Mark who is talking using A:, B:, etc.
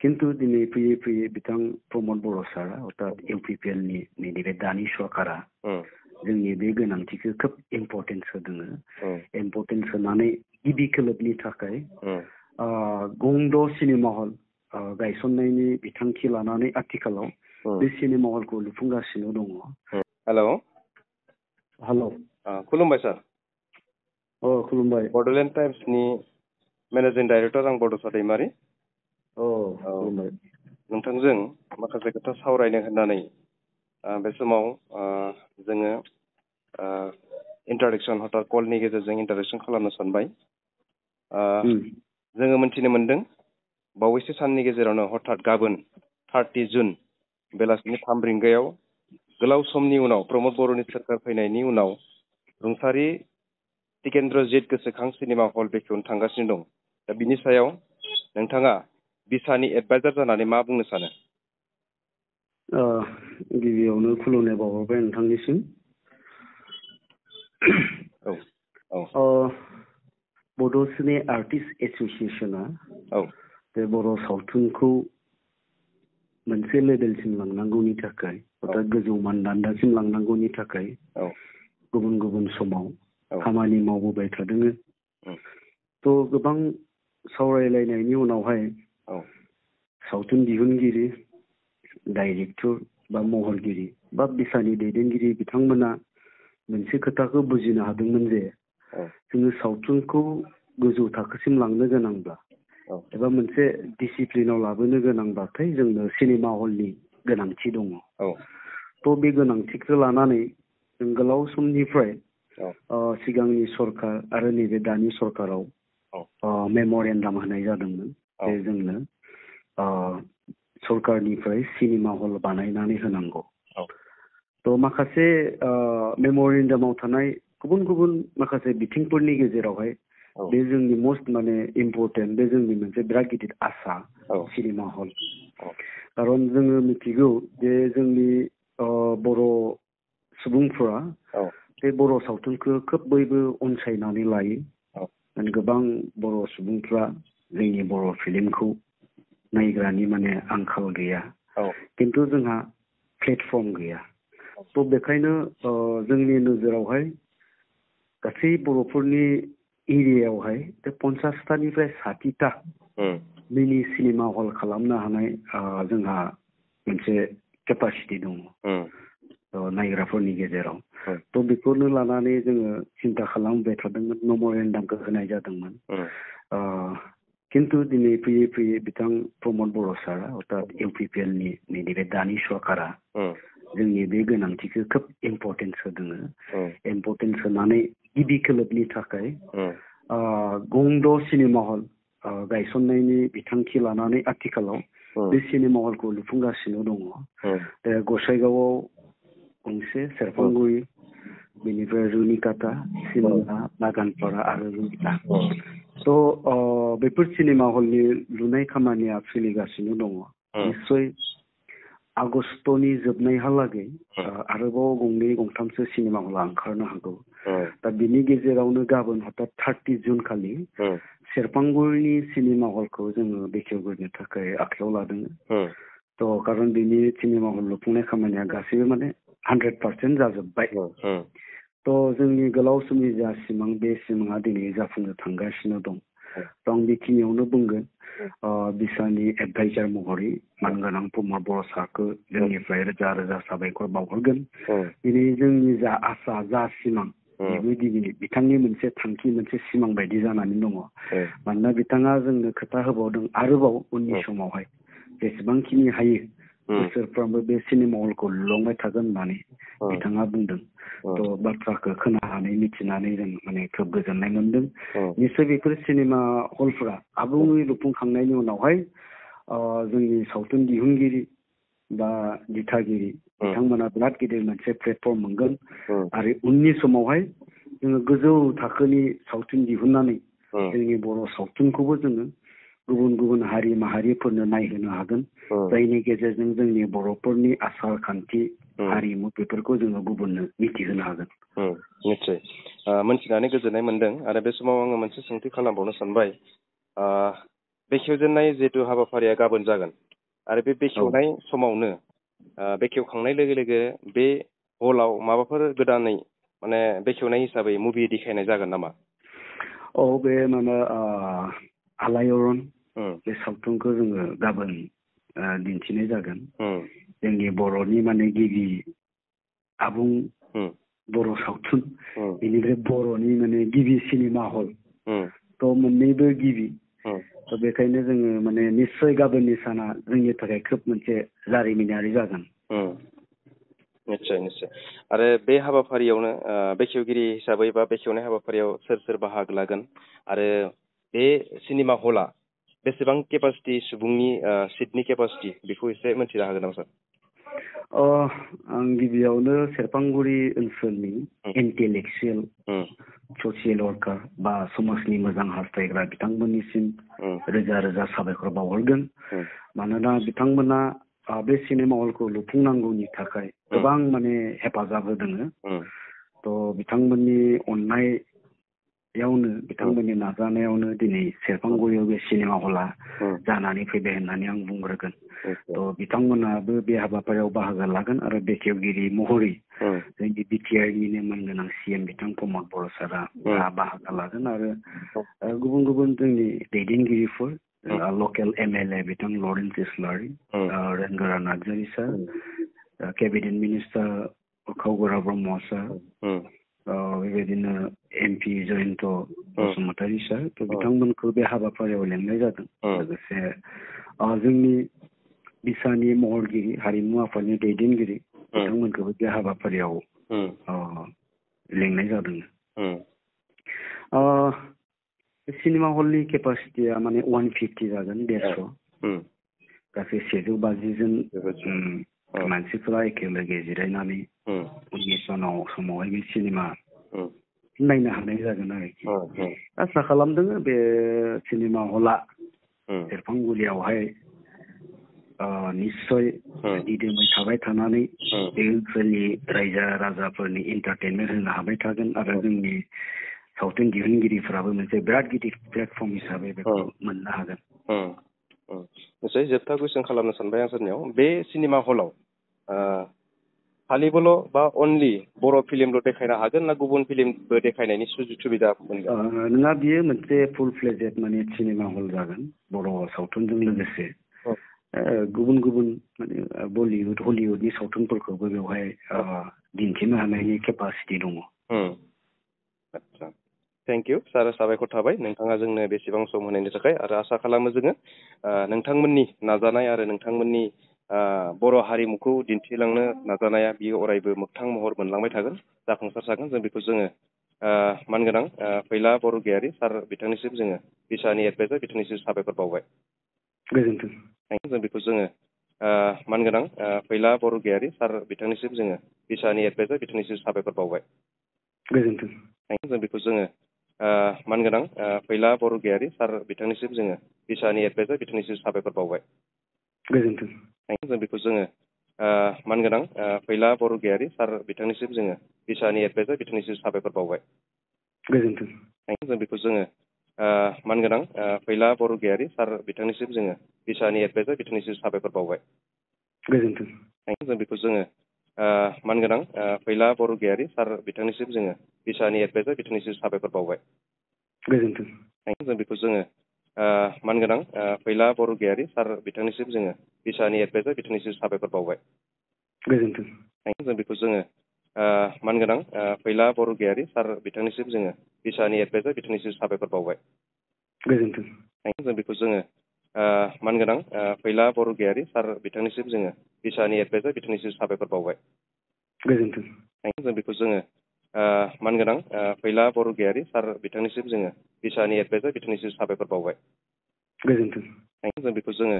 A: किन्तु दिनै फैयै फैयै बिथां प्रमद बर' सारा अर्थात इउपिपिएल नि नैबे दानि सरकारा जोंनि बे गोनांथिखौ खोब इम्परटेन्स होदों। इम्परटेन्स होनानै गिबि खोलोबनि थाखाय गंद' सिनेमा हल गायसननायनि बिथांखि लानानै आथिखालाव बे सिनेमा हलखौ लुफुंगासिनो दङ।
B: हेलौ
A: हेलौ
B: खुलुमबाय सार।
A: खुलुमबाय।
B: बड'लेण्ड टाइम्सनि मेनेजिं डाइरेक्टर आं बड'सा दैमारि।
A: खुलुमबाय।
B: नोंथांजों माखासे खोथा सावरायनो होननानै बे समाव जोङो इन्ट्रडक्सन हथात कलनि गेजेरजों इन्ट्रडक्सन खालामनो सानबाय। जोङो मिथिनो मोनदों बावैसो साननि गेजेरावनो हथात गाबोन 30 जुन बेलासिनि 3 रिंगायाव गोलाव समनि उनाव प्रमद बर'नि सोरखार फैनायनि उनाव रुंसारि टिकेन्द्रजित गोसोखां सिनेमा हल बेखेवनो थांगासिनो दं। दा बिनि सायाव नोंथाङा बिसानि एडभाइजार जानानै मा बुंनो सानो?
A: गिबियावनो खुलुमनाय बावहरबाय नोंथांनिसिम। बड' सिने आर्टिस्ट एस'सिएशना बे बर' सावथुनखौ मोनसे लेभेलसिम लांनांगौनि थाखाय अर्थात गोजौ मानदान्दासिम लांनांगौनि थाखाय गुबुन गुबुन समाव खामानि मावबोबाय थादों। थ' गोबां सावरायलायनायनि उनावहाय सावथुन दिहुनगिरि, डाइरेक्टर बा महरगिरि बा बिसानि दैदेनगिरि बिथांमोना मोनसे खोथाखौ बुजिनो हादोंमोन जे जोङो सावथुनखौ गोजौ थाखोसिम लांनो गोनांब्ला एबा मोनसे डिसिप्लिनाव लाबोनो गोनांब्लाथाय जोंनो सिनेमा हलनि गोनांथि दङ। थ' बे गोनांथिखौ लानानै जों गोलाव समनिफ्राय सिगांनि सरकार आरो नैबे दानि सरकाराव मेम'रेन्डाम होनाय जादोंमोन जे जोंनो सरकारनिफ्राय सिनेमा हल बानायनानै होनांगौ। थ' माखासे मेम'रेन्डामाव थानाय गुबुन गुबुन माखासे बिथिंफोरनि गेजेरावहाय बे जोंनि मस्ट माने इम्परटेन्ट, बे जोंनि मोनसे बिराद गिदिर आसा सिनेमा हल। खारन जोङो मिथिगौ जे जोंनि बर' सुबुंफोरा बे बर' सावथुनखौ खोब बयबो अनसायनानै लायो। गोबां बर' सुबुंफ्रा जोंनि बर' फिल्मखौ नायग्रानि माने आंखाल गैया, खिन्थु जोंहा प्लेटफर्म गैया। थ' बेखायनो जोंनि नोजोरावहाय गासै बर'फोरनि एरियायावहाय 50टानिफ्राय 60टा मिनि सिनेमा हल खालामनो हानाय जोंहा मोनसे केपासिटि दङ नायग्राफोरनि गेजेराव। थ' बेखौनो लानानै जोङो सिन्था खालामबाय थादोंमोन, मेम'रेन्डामखौ होनाय जादोंमोन। खिन्थु दिनै फैयै फैयै बिथां प्रमद बर' सारा अर्थात इउपिपिएल नि नैबे दानि सरकारा जोंनि बे गोनांथिखौ खोब इम्परटेन्स होदों। इम्परटेन्स होनानै गिबि खोलोबनि थाखाय गंद' सिनेमा हल गायसननायनि बिथांखि लानानै आथिखालाव बे सिनेमा हलखौ लुफुंगासिनो दङ। गसाइगावआव गंसे, सेरफांगुरि, बेनिफ्राय रुनिकाटा, सिमला, बागानपारा आरो रुनिका। थ' बेफोर सिनेमा हलनि लुनाय खामानिया सोलिगासिनो दङ। निस्सय आगस्तनि जोबनायहालागै आरोबाव गंनै गंथामसो सिनेमा हला ओंखारनो हागौ। दा बिनि गेजेरावनो गाबोन हथात 30 जुन खालि सेरफांगुरिनि सिनेमा हलखौ जोङो बेखेवग्रोनो थाखाय आखायाव लादों। थ' खारन बिनि सिनेमा हल लुफुंनाय खामानिया गासैबो माने 100% जाजोब्बाय। थ' जोंनि गोलाव समनि जा सिमां, बे सिमाङा दिनै जाफुंनो थांगासिनो दं। थ' आं बेखिनियावनो बुंगोन बिसानि एडभाइजार महरै मानगोनां प्रमद बर' सारखौ जोंनिफ्राय रोजा रोजा साबायखर बावहरगोन। दिनै जोंनि जा आसा, जा सिमां, बेबो दिनै बिथांनि मोनसे थांखि, मोनसे सिमां बायदि जानानै दङ। मानोना बिथाङा जोंनो खोथा होबावदों आरोबाव उननि समावहाय जेसेबांखिनि हायो बोसोरफ्रोमबो बे सिनेमा हलखौ लुलांबाय थागोन होननानै बिथाङा बुंदों। थ' बाथ्राखौ खोनानानै मिथिनानै जों माने खोब गोजोननाय मोनदों। निस्सय बेफोर सिनेमा हलफोरा आबुङै लुफुंखांनायनि उनावहाय जोंनि सावथुन दिहुनगिरि बा दिथागिरि बिथांमोना बिराद गिदिर मोनसे प्लेटफर्म मोनगोन। आरो उननि समावहाय जोङो गोजौ थाखोनि सावथुन दिहुननानै जोंनि बर' सावथुनखौबो जोङो गुबुन गुबुन हारि माहारिफोरनो नायहोनो हागोन, जायनि गेजेरजों जोंनि बर'फोरनि आसार खान्थि, हारिमु बेफोरखौ जोङो गुबुननो मिथिहोनो हागोन।
B: निस्सय मोनथिनानै गोजोननाय मोनदों। आरो बे समाव आङो मोनसे सोंथि खालामबावनो सानबाय। बेखेवजेननाय जिहेतु हाबाफारिया गाबोन जागोन आरो बे बेखेवनाय समावनो बेखेवखांनाय लोगो लोगो बे हलाव माबाफोर गोदानै माने बेखेवनाय हिसाबै मुभि देखायनाय जागोन नामा?
A: बे माने आलायारन बे सावथुनखौ जोङो गाबोन दिन्थिनाय जागोन। जोंनि बर'नि माने गिबि आबुं बर' सावथुन, बेनिफ्राय बर'नि माने गिबि सिनेमा हल, थ' मोननैबो गिबि। थ' बेखायनो जोङो माने निस्सय गाबोननि साना जोंनि थाखाय खोब मोनसे जारिमिनारि जागोन।
B: निश्चय निश्चय। आरो बे हाबाफारियावनो बेखेवगिरि हिसाबै बा बेखेवनाय हाबाफारियाव सोर सोर बाहागो लागोन आरो बे सिनेमा हला बेसेबां केपासिटि सुबुंनि सिटनि केपासिटि बेखौ एसे मिथिनो हागोन नामा सार?
A: आं गिबियावनो सेरफांगुरि ओनसोलनि इन्टेलेक्सुयेल ससियेल वर्कार बा समाजनि मोजां हास्थायग्रा बिथांमोननिसिम रोजा रोजा साबायखर बावहरगोन। मानोना बिथांमोना बे सिनेमा हलखौ लुफुंनांगौनि थाखाय गोबां माने हेफाजाब होदों। थ' बिथांमोननि अननायावनो, बिथांमोननि नाजानायावनो दिनै सेरफांगुरियाव बे सिनेमा हला जानानै फैबाय होननानै आं बुंग्रोगोन। थ' बिथांमोनाबो बे हाबाफारियाव बाहागो लागोन आरो बेखेवगिरि महरै जोंनि बिटिआरनिनो मानगोनां CM बिथां प्रमद बर' सारा बाहागो लागोन आरो गुबुन गुबुन जोंनि दैदेनगिरिफोर, लकेल MLA बिथां लरेन्स इस्लारि, रेंगोरा नार्जारि सार, केबिनेट मिनिस्टार खावगोरा ब्रह्म सार, बेबायदिनो MP जयन्त बसुमतारी सार, थ' बिथांमोनखौ बे हाबाफारियाव लेंनाय जादों। लोगोसे जोंनि बिसानि महरगिरि, हारिमु आफादनि दैदेनगिरि बिथांमोनखौबो बे हाबाफारियाव लेंनाय जादों। सिनेमा हलनि केपासिटिया माने 150 जागोन, 150। गासै 150 जन मानसिफोरा एखेलगे जिरायनानै उननि समावहाय बे सिनेमा नायनो हानाय जागोन आरोखि। आसा खालामदों बे सिनेमा हला सेरफांगुरियावहाय निस्सय दिदोमै थाबाय थानानै बे ओनसोलनि रायजो राजाफोरनि एन्टारटेनमेन्ट होनो हाबाय थागोन आरो जोंनि सावथुन दिहुनगिरिफोराबो मोनसे बिराद गिदिर प्लेटफर्म हिसाबै बेखौ मोननो हागोन।
B: निस्सय जोबथा कुइसन खालामनो सानबाय आं सारनियाव, बे सिनेमा हलाव खालिबोल' बा अनलि बर' फिल्मल' देखायनो हागोन ना गुबुन फिल्मबो देखायनायनि सुजुग सुबिदा मोनगोन?
A: नङा, बियो मोनसे फुल फ्लेजेड माने सिनेमा हल जागोन। बर' सावथुनजों लोगोसे गुबुन गुबुन माने बलिउड हलिउडनि सावथुनफोरखौबो बेवहाय दिन्थिनो हानायनि केपासिटि दङ।
B: आदसा, थेंक इउ सार, साबायखर थाबाय नोंथाङा जोंनो बेसेबां सम होनायनि थाखाय। आरो आसा खालामो जोङो नोंथांमोननि नाजानाय आरो नोंथांमोननि बर' हारिमुखौ दिन्थिलांनो नाजानाया बियो अरायबो मोगथां महर मोनलांबाय थागोन, जाफुंसार जागोन। जों बेखौ जोङो मानगोनां फैला बरगयारी सार बिथांनिसिम जोङो बिसानि एडभाइजार बिथांनिसिम साबायखर बावबाय।
A: गोजोन्थों।
B: जों बेखौ जोङो मानगोनां फैला बरगयारी सार बिथांनिसिम जोङो बिसानि एडभाइजार बिथांनिसिम साबायखर बावबाय।
A: गोजोन्थों।
B: जों बेखौ जोङो मानगोनां फैला बरगयारी सार बिथांनिसिम जोङो बिसानि एडभाइजार बिथांनिसिम साबायखर बावबाय।
A: गोजोन्थों।
B: जों बेखौ जोङो मानगोनां फैला बरगयारी सार बिथांनिसिम जोङो बिसानि एडभाइजार बिथांनिसिम साबायखर बावबाय।
A: गोजोन्थों।
B: जों बेखौ जोङो मानगोनां फैला बरगयारी सार बिथांनिसिम जोङो बिसानि एडभाइजार बिथांनिसिम साबायखर बावबाय।
A: गोजोन्थों।
B: जों बेखौ जोङो मानगोनां फैला बरगयारी सार बिथांनिसिम जोङो बिसानि एडभाइजार बिथांनिसिम साबायखर बावबाय।
A: गोजोन्थों।
B: जों बेखौ जोङो मानगोनां फैला बरगयारी सार बिथांनिसिम जोङो बिसानि एडभाइजार बिथांनिसिम साबायखर बावबाय।
A: गोजोन्थों।
B: जों बेखौ जोङो मानगोनां फैला बरगयारी सार बिथांनिसिम जोङो बिसानि एडभाइजार बिथांनिसिम साबायखर बावबाय।
A: गोजोन्थों।
B: जों बेखौ जोङो मानगोनां फैला बरगयारी सार बिथांनिसिम जोङो बिसानि एडभाइजार बिथांनिसिम साबायखर बावबाय।
A: गोजोन्थों।
B: जों बेखौ जोङो मानगोनां फैला बरगयारी सार बिथांनिसिम जोङो बिसानि एडभाइजार बिथांनिसिम साबायखर बावबाय।
A: गोजोन्थों।
B: जों बेखौ जोङो